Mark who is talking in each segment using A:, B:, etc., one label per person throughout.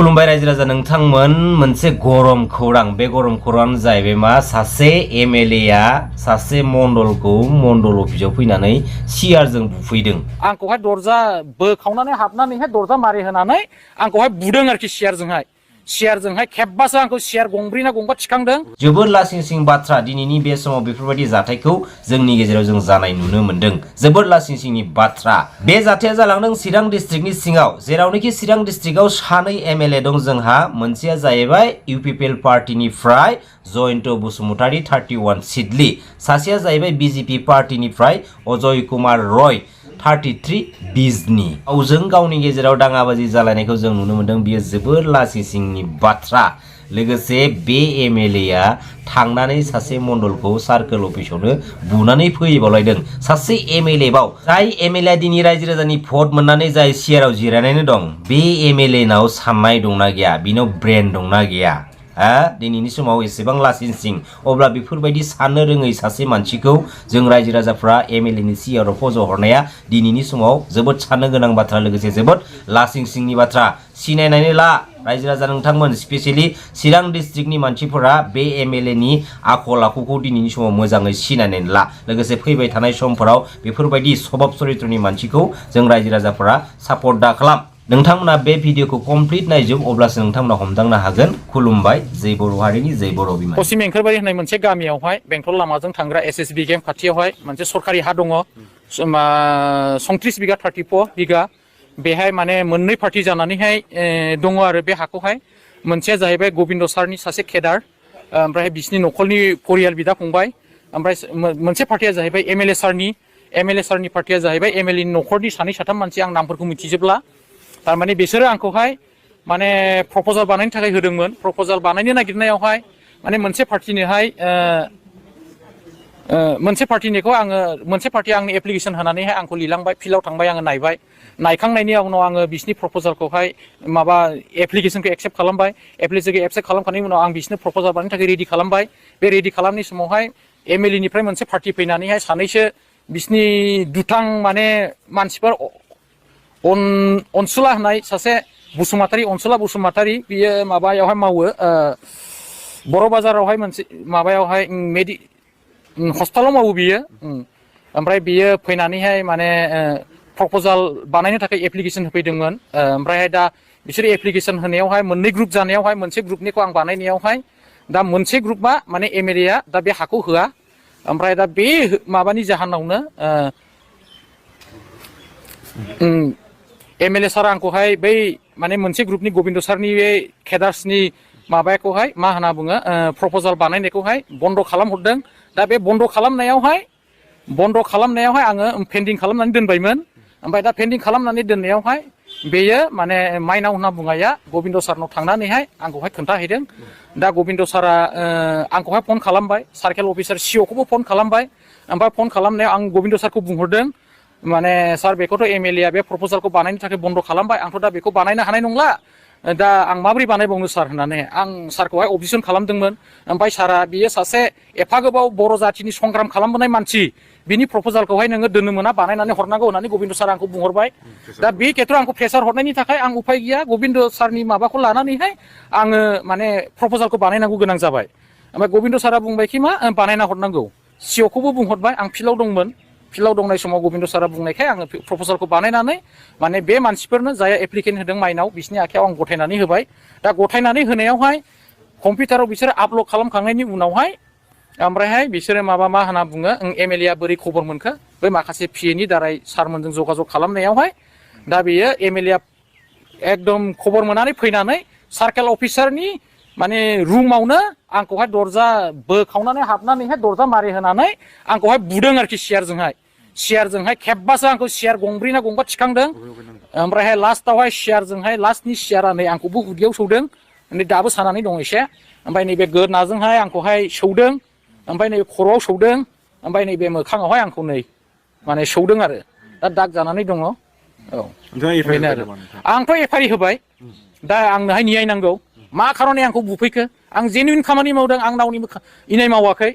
A: खुलुमबाय रायजो राजा नोंथांमोन मोनसे गरम खौरां बे गरम खौराङानो जाहैबाय मा सासे एमएलए आ सासे मण्डलखौ मण्डल अफिसाव फैनानै सियारजों बुफैदों
B: आंखौहाय दरजा बोखावनानै हाबनानैहाय दरजा मारि होनानै आंखौहाय बुदों आरोखि सियारजोंहाय खेबबासो आंखौ सियार गंब्रै ना गंबा थिखांदों
A: जोबोद लासिं सिं बाथ्रा दिनैनि बे समाव बेफोरबायदि जाथायखौ जोंनि गेजेराव जों जानाय नुनो मोन्दों जोबोद लासिं सिंनि बाथ्रा बे जाथाया जालांदों चिरां डिस्ट्रिक्टनि सिङाव जेरावनोखि चिरां डिस्ट्रिक्टआव सानै एमएलए दं जोंहा मोनसेया जाहैबाय इउपिपिएल पार्टीनिफ्राय जयन्त बसुमतारी 31 सिडली सासेया जाहैबाय बिजेपि पार्टीनिफ्राय अजय कुमार रय 33 बिजनी गावजों गावनि गेजेराव दाङाबाजि जालायनायखौ जों नुनो मोन्दों बियो जोबोद लासिं सिंनि बाथ्रा लोगोसे बे एमएलए आ थांनानै सासे मण्डलखौ सार्कोल अफिसावनो बुनानै फैबावलायदों सासे एमएलए बाव जाय एमएलए दिनै रायजो राजानि भट मोननानै जाय सियाराव जिरायनानै दं बे एमएलए नाव साननाय दंना गैया बिनाव ब्रेन दंना गैया दिनैनि समाव एसेबां लासिं सिं अब्ला बेफोरबायदि साननो रोङै सासे मानसिखौ जों रायजो राजाफ्रा एमएलए नि सियाराव फज'हरनाया दिनैनि समाव जोबोद साननो गोनां बाथ्रा लोगोसे जोबोद लासिं सिंनि बाथ्रा सिनायनानै ला रायजो राजा नोंथांमोन स्पेशली चिरां डिस्ट्रिक्टनि मानसिफोरा बे एमएलए नि आखल आखुखौ दिनैनि समाव मोजाङै सिनायनानै ला लोगोसे फैबाय थानाय समफोराव बेफोरबायदि स्वभाब चरित्रनि मानसिखौ जों रायजो राजाफोरा सापर्ट दा खालाम नोंथांमोना बे भिडिअखौ कमप्लिट नायजोब अब्लासो नोंथांमोना हमदांनो हागोन खुलुमबाय जय बर' हारिनि जय बर' बिमा
B: पश्चिम एंखोरबारि होननाय मोनसे गामियावहाय बेंटल लामाजों थांग्रा एसएसबि गेम खाथियावहाय मोनसे सरकारि हा दङ 34 बिघा 34 बिघा बेहाय माने मोननै पार्टी जानानैहाय दङ आरो बे हाखौहाय मोनसेया जाहैबाय गोविंद सारनि सासे केडार ओमफ्राय बिसिनि नखरनि परियाल बिदा फंबाय ओमफ्राय मोनसे पार्टीया जाहैबाय एमएलए सारनि पार्टीया जाहैबाय एमएलए नि नखरनि सानै साथाम मानसि आं नामफोरखौ मिथिजोबला तारमाने बिसोरो आंखौहाय माने प्रपोजाल बानायनो थाखाय होदोंमोन प्रपोजाल बानायनो नागिरनायावहाय माने मोनसे पार्टीनिखौ आङो मोनसे पार्टीया आंनि एप्लिकेशन होनानैहाय आंखौ लिलांबाय फिल्डआव थांबाय आङो नायबाय नायखांनायनि उनाव आङो बिसिनि प्रपोजालखौहाय माबा एप्लिकेशनखौ एक्सेप्ट खालामबाय एप्लिकेशनखौ एक्सेप्ट खालामखांनायनि उनाव आं बिसिनो प्रपोजाल बानायनो थाखाय रेडि खालामबाय बे रेडि खालामनाय समावहाय एमएलए निफ्राय मोनसे पार्टी फैनानैहाय सानैसो बिसिनि दुथां माने मानसिफोर अनसुला होननाय सासे अनसुला बसुमतारी बियो माबायावहाय मावो बर' बाजारावहाय मोनसे माबायावहाय हस्पिटालाव मावो बियो ओमफ्राय बियो फैनानैहाय माने प्रपोजाल बानायनो थाखाय एप्लिकेशन होफैदोंमोन ओमफ्रायहाय दा बिसोर एप्लिकेशन होनायावहाय मोननै ग्रुप जानायावहाय मोनसे ग्रुपनिखौ आं बानायनायावहाय दा मोनसे ग्रुपआ माने एमएलए आ दा बे हाखौ होआ ओमफ्राय दा बे माबानि जाहोनावनो एमएलए सार आंखौहाय बै माने मोनसे ग्रुपनि गोविंद सारनि बे केडार्सनि माबाखौहाय मा होनना बुङो प्रपोजाल बानायनायखौहाय बन्द खालामहरदों दा बे बन्द खालामनायावहाय आङो पेन्डिं खालामनानै दोनबायमोन ओमफ्राय दा पेन्डिं खालामनानै दोननायावहाय बेयो माने माइनाव होनना बुंनाया गोविंद सारनाव थांनानैहाय आंखौहाय खोन्थाहैदों दा गोविंद सारा आंखौहाय फन खालामबाय सार्केल अफिसार सिअखौबो फन खालामबाय ओमफ्राय फन खालामनायाव आं गोविंद सारखौ बुंहरदों माने सार बेखौथ' एमएलए आ बे प्रपोजालखौ बानायनो थाखाय बन्द खालामबाय आंथ' दा बेखौ बानायनो हानाय नंला दा आं माबोरै बानायबावनो सार होननानै आं सारखौहाय अबजेक्सन खालामदोंमोन ओमफ्राय सारा बियो सासे एफा गोबाव बर' जाथिनि संग्राम खालामबोनाय मानसि बिनि प्रपोजालखौहाय नोङो दोननो मोना बानायनानै हरनांगौ होननानै गोविंद सार आंखौ बुंहरबाय दा बे खेथ्रआव आंखौ प्रेसार हरनायनि थाखाय आं उफाय गैया गोविंद सारनि माबाखौ लानानैहाय आङो माने प्रपोजालखौ बानायनांगौ गोनां जाबाय ओमफ्राय गोविंद सारा बुंबायखि मा बानायना हरनांगौ सिअखौबो बुंहरबाय आं फिल्डआव दंमोन फिल्डआव दंनाय समाव गोविंद सारा बुंनायखाय आङो प्रपोजालखौ बानायनानै माने बे मानसिफोरनो जाय एप्लिकेन्ट होदों माइनाव बिसिनि आखायाव आं गथायनानै होबाय दा गथायनानै होनायावहाय कम्पिउटाराव बिसोरो आपल'ड खालामखांनायनि उनावहाय ओमफ्रायहाय बिसोरो मा होनना बुङो एमएलए आ बोरै खबर मोनखो बै माखासे पिएनि दाराय सारमोनजों जगाजग खालामनायावहाय दा बेयो एमएलए आ एकदम खबर मोननानै फैनानै सार्केल अफिसारनि माने रुमावनो आंखौहाय दरजा बोखावनानै हाबनानैहाय दरजा मारि होनानै आंखौहाय बुदों आरोखि सियारजोंहाय खेबबासो आंखौ सियार गंब्रै ना गंबा थिखांदों ओमफ्रायहाय लास्टआवहाय सियारजोंहाय लास्टनि सियारा नै आंखौबो उदैयाव सौदों नै दाबो सानानै दं एसे ओमफ्राय नैबे गोदनाजोंहाय आंखौहाय सौदों ओमफ्राय नैबे खर'आव सौदों ओमफ्राय नैबे मोखाङावहाय आंखौ नै माने सौदों आरो दा दाग जानानै दङ औ बेनो आरो आंथ' एफआइआर होबाय दा आंनोहाय न्याय नांगौ मा खारनै आंखौ बुफैखो आं जेनुइन खामानि मावदों आं रावनिबो इनाय मावाखै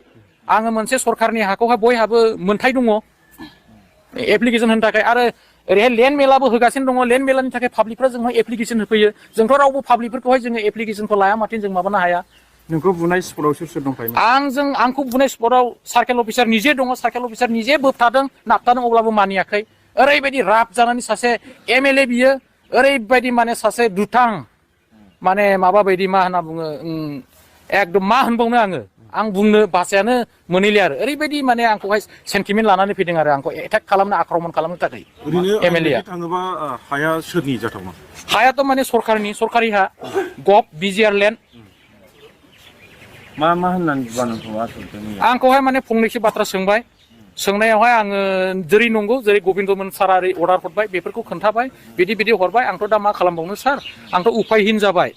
B: आङो मोनसे सरखारनि हाखौहाय बयहाबो मोन्थाय दङ एप्लिकेशन होनो थाखाय आरो ओरैहाय लेन्ड मेलाबो होगासिनो दङ लेन्ड मेलानि थाखाय पाब्लिकफ्रा जोंहा एप्लिकेसन होफैयो जोंथ' रावबो पाब्लिकफोरखौहाय जोङो एप्लिकेसनखौ लाया माथिं जों माबानो हाया
C: नोंखौ बुनाय स्पटआव सोर दंफायोमोन
B: आंखौ बुनाय स्पटआव सार्केल अफिसार निजे दङ सार्केल अफिसार निजे बोबथादों नाबथादों अब्लाबो मानियाखै ओरैबायदि राब जानानै सासे MLA बियो ओरैबायदि माने सासे दुथां माने माबा बायदि मा होनना बुङो एकदम मा होनबावनो आं बुंनो भाषायानो मोनैले आरो ओरैबायदि माने आंखौहाय सेन्टिमेन्ट लानानै फैदों आरो आंखौ एटाक खालामनो आक्रमन खालामनो थाखाय MLA आ
C: थाङोबा हाया सोरनि जाथावना
B: हायाथ' माने सरखारि हा गभ BGR लेन्ड
C: मा होननानै बुङा नोंखौ आसलथे
B: आंखौहाय माने फंनैसो बाथ्रा सोंबाय सोंनायावहाय आङो जेरै नंगौ जेरै गबिन्दमोन सारा ओरै अर्डार हरबाय बेफोरखौ खोन्थाबाय बिदि हरबाय आंथ' दा मा खालामबावनो सार आंथ' उफायहीन जाबाय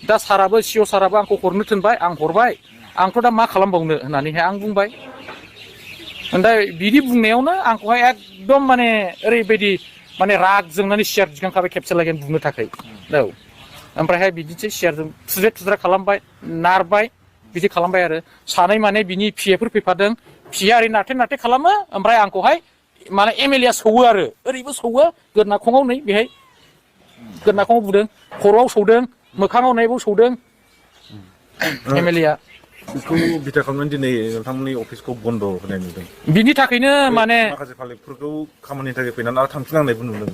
B: दा साराबो CO साराबो आंखौ हरनो थिनबाय आं हरबाय आंथ' दा मा खालामबावनो होननानैहाय आं बुंबाय दा बिदि बुंनायावनो आंखौहाय एकदम माने ओरैबायदि माने राग जोंनानै सियार दिखांखाबाय खेबसे लागोन बुनो थाखाय औ ओमफ्रायहाय बिदिसो सियारजों थुज्रे खालामबाय नारबाय बिदि खालामबाय आरो सानै माने बिनि PAफोर फैफादों PA ओरै नारथे खालामो ओमफ्राय आंखौहाय माने MLA आ सौवो आरो ओरैबो सौवो गोदनाखङाव नै बेहाय गोदनाखङाव बुदों खर'आव सौदों मोखाङाव नायबो सौदों MLA आ
C: बेखौ बिथा खालामनानै दिनै नोंथांमोननि अफिसखौ बन्द होनाय नुदों
B: बिनि थाखायनो माने
C: माखासे पाब्लिकफोरखौ खामानिनि थाखाय फैनानै आरो थांफिननांनायबो नुदों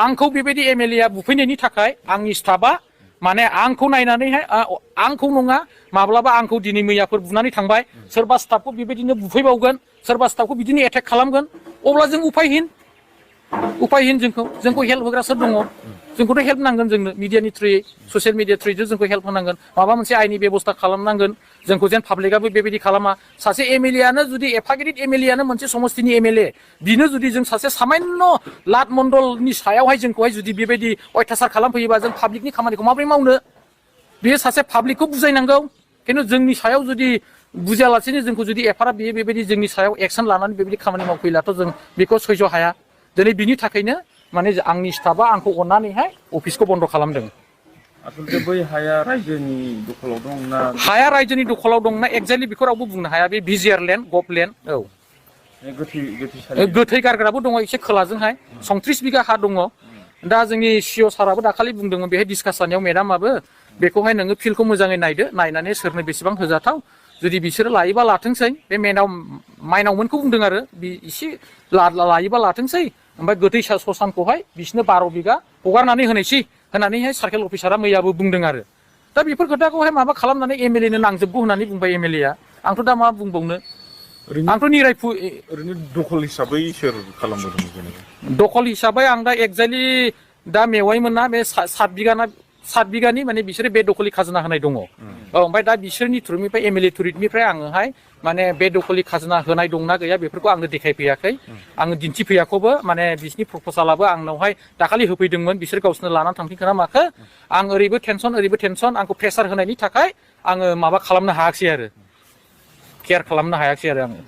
B: आंखौ बेबायदि MLA आ बुफैनायनि थाखाय आंनि स्टाफआ माने आंखौ नायनानैहाय आंखौ नङा माब्लाबा आंखौ दिनै मैयाफोर बुनानै थांबाय सोरबा स्टाफखौ बेबायदिनो बुफैबावगोन सोरबा स्टाफखौ बिदिनो एटेक खालामगोन अब्ला जों उफायहीन जोंखौ हेल्प होग्रा सोर दङ जोंखौथ' हेल्प नांगोन जोंनो मिडियानि थ्रुयै ससियेल मिडिया थ्रुयै जोंखौ हेल्प होनांगोन माबा मोनसे आयेननि बेबस्था खालामनांगोन जोंखौ जेन पाब्लिकआबो बेबायदि खालामा सासे MLA आनो जुदि एफा गिदिर MLA आनो मोनसे समस्तिनि MLA बिनो जुदि जों सासे सामान्य लाट मण्डलनि सायावहाय जोंखौहाय जुदि बेबायदि अयथासार खालामफैयोबा जों पाब्लिकनि खामानिखौ माबोरै मावनो बेयो सासे पाब्लिकखौ बुजायनांगौ खिन्थु जोंनि सायाव जुदि बुजियालासेनो जोंखौ जुदि एफाराब बियो बेबायदि जोंनि सायाव एक्सन लानानै बेबायदि खामानि मावफैलाथ' जों बेखौ सैज' हाया दिनै बिनि थाखायनो माने आंनि स्टाफआ आंखौ अननानैहाय अफिसखौ बन्द खालामदों
C: आसलथे बै हाया रायजोनि दखलाव दं ना
B: हाया रायजोनि दखलाव दंना एक्जेक्टलि बेखौ रावबो बुंनो हाया बे BGR लेन्ड गभ लेन्ड औ गोथै गारग्राबो दङ एसे खोलाजोंहाय 34 बिगा हा दङ दा जोंनि CO साराबो दाखालि बुंदोंमोन बेहाय डिसकास जानायाव मेडामाबो बेखौहाय नोङो फिल्डखौ मोजाङै नायदो नायनानै सोरनो बेसेबां होजाथाव जुदि बिसोरो लायोबा लाथोंसै बे माइनावमोनखौ बुंदों आरो एसे लायोबा लाथोंसै ओमफ्राय गोथै ससानखौहाय बिसोरनो 12 बिगा हगारनानै होनायसै होननानैहाय सार्केल अफिसारा मैयाबो बुंदों आरो दा बेफोर खोथाखौहाय माबा खालामनानै MLA नो नांजोबगौ होननानै बुंबाय MLA आ आंथ' दा मा बुंबावनो आंथ' निरायफु
C: ओरैनो दखल हिसाबै सोर खालामबोदों जेनेबा
B: दखल हिसाबै आं दा एक्जेक्टलि दा मेवाइमोनना बे 7 बिगानि माने बिसोरो बे दखलि खाजोना होनाय दङ ओमफ्राय दा बिसोरनि थ्रुनिफ्राय MLA थ्रुनिफ्राय आङोहाय माने बे दखलि खाजोना होनाय दंना गैया बेफोरखौ आंनो देखायफैयाखै आङो दिन्थिफैयाखौबो माने बिसिनि प्रप'जालाबो आंनावहाय दाखालि होफैदोंमोन बिसोर गावसोरनो लानानै थांफिनखोना माखो आं ओरैबो टेनसन आंखौ प्रेसार होनायनि थाखाय आङो माबा खालामनो हायाखिसै आरो केयार खालामनो हायाखिसै आरो आङो